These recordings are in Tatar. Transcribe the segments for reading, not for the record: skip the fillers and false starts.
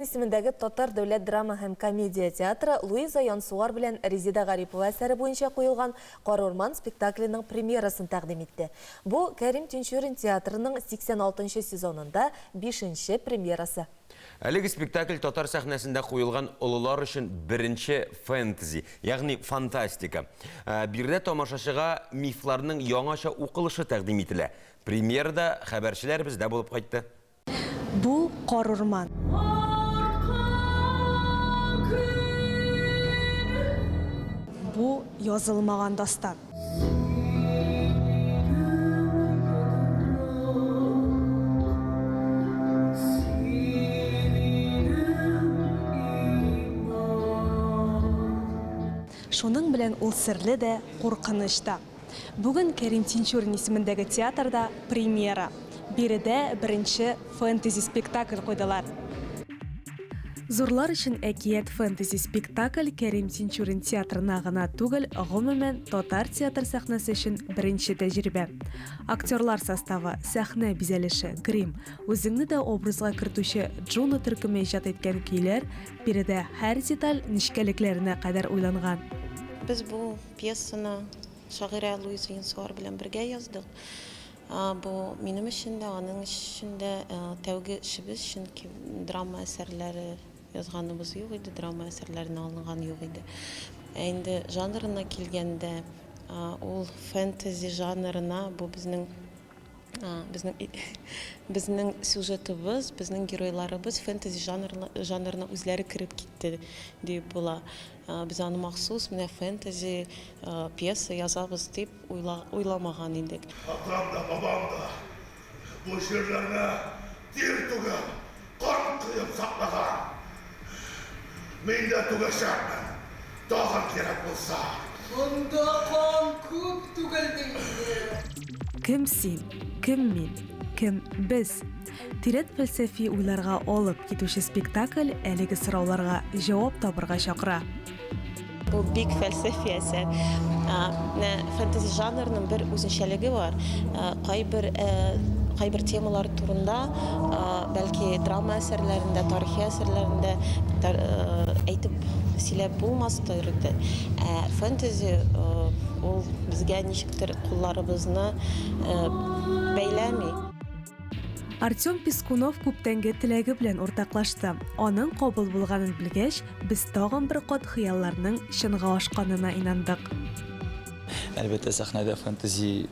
Исемендәге Татар дәүләт драма һәм комедия театры Луиза Янсуар белән Резеда Гарипова әсәре буенча куелган Карурман спектакленең премьерасын тәкъдим итте. Бу, Кәрим Тинчурин театрының 86 нчы сезонында бишенче премьерасы. Әлеге спектакль татар сәхнәсендә куелган олылар өчен беренче фэнтези, ягъни фантастика. Биредә тамашачыга мифларның яңача укылышы тәкъдим ителә. Премьерада хәбәрчеләр бездә булып кайтты. Бу, карурман. Бу, язылмаган дастан. Шуның белән ул серле дә, куркыныч та. Бүген Кәрим Тинчурин исемендәге театрда премьера. Биредә беренче фэнтези спектакль куйдылар. Зурлар өчен әкият фэнтези спектакль Кәрим Тинчурин театрына гына түгел, гомумән, татар театр сәхнәсе өчен беренче тәҗрибә. Актерлар составы, сәхнә бизәлеше, грим, үзеңне дә образга кертүче Джуно төркеме иҗат иткән көйләр, биредә һәр деталь нечкәлекләренә кадәр уйланган. Без бу Пьесаны шагыйрә Луиза Янсуар белән бергә яздык. Бу минем өчен дә, аның өчен дә тәүге эшебез, чөнки драма әсәрләре язганыбыз юк иде, драма әсәрләренә алынган юк иде. Ә инде жанрына килгәндә, ул фэнтези жанрына бу безнең Безнең безнең сюжетыбыз, безнең геройларыбыз фэнтези жанрына үзләре кереп китте диеп була. Без аны махсус менә фэнтези пьеса язабыз дип уйламаган идек. Атам да, бабам да бу җирләрне тир түгеп, кан коеп саклаган. Мин дә түгәчәкмен, тагын кирәк булса. Монда кан күп түгелде инде. Кем син? Кем мин? Кем без? Тирән фәлсәфи уйларга алып китүче спектакль әлеге сорауларга җавап табырга чакыра. Бу бик фәлсәфи әсәр. Менә фэнтези жанрының бер үзенчәлеге бар. Кайбер кайбер темалар турында, бәлки драма әсәрләрендә, тарихи әсәрләрендә әйтеп сөйләп булмастыр иде. Ә фэнтези ул безгә ничектер кулларыбызны бәйләми. Артем Пискунов күптәнге теләге белән уртаклашты. Аның кабул булганын белгәч, без тагын бер кат хыялларның чынга ашканына инандык. Әлбәттә, сәхнәдә фэнтези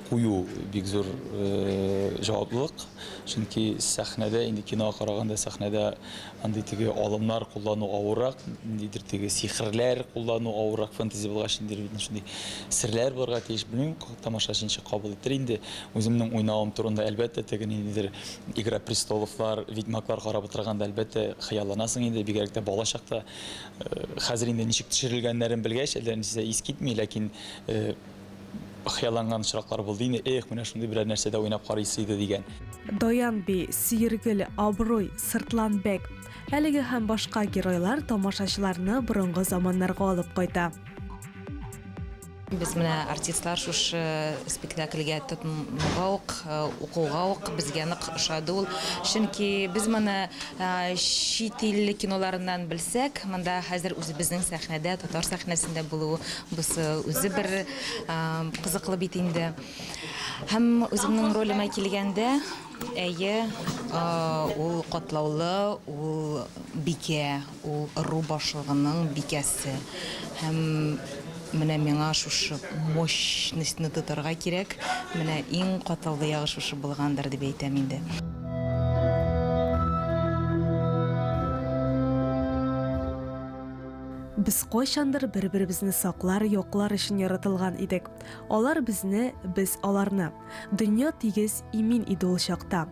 кую бик зур җаваплылык. Чөнки сәхнәдә инде кинога караганда сәхнәдә андый теге алымнар куллану авыррак, ниндидер теге сихерләр куллану авыррак, фэнтези булгач, ниндидер бит шундый серләр булырга тиеш. Белмим, тамашачы ничек кабул итер инде. Үземнең уйнавым турында, әлбәттә, теге ниндидер Игра престоловлар, Ведьмаклар карап утырганда, әлбәттә, хыялланасың инде, бигрәк тә бала чакта. Хәзер инде ничек төшерелгәннәрен белгәч, әллә нәрсә ис китми, ләкин хыялланган очраклар булды инде, эх, менә шундый берәр нәрсәдә уйнап карыйсы иде дигән. Даян би, Сөергөл, Абруй, Сыртлан бәк. Әлеге һәм башка геройлар тамашачыларны борынгы заманнарга алып кайта. Без менә артистлар шушы спектакльгә тотынуга ук, укуга ук безгә нык ошады ул. Чөнки без моны чит ил киноларыннан белсәк, монда хәзер үзебезнең сәхнәдә, татар сәхнәсендә булуы бусы үзе бер кызыклы бит инде. Һәм үземнең ролемә килгәндә, әйе, ул катлаулы, ул бикә, ул ыру башлыгының бикәсе. Һәм менә миңа шушы мощностьны тотарга кирәк. Менә иң катлаулы ягы шушы булгандыр дип әйтәм инде. Без кайчандыр бер-беребезне саклар, яклар өчен яратылган идек. Алар безне, без аларны. Дөнья тигез, имин иде ул чакта.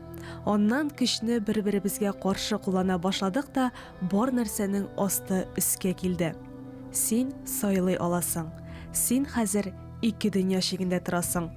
Аннан көчне бер-беребезгә каршы куллана башладык та, бар нәрсәнең асты өскә килде. Син сайлый аласың. Син хәзер ике дөнья чигендә торасың.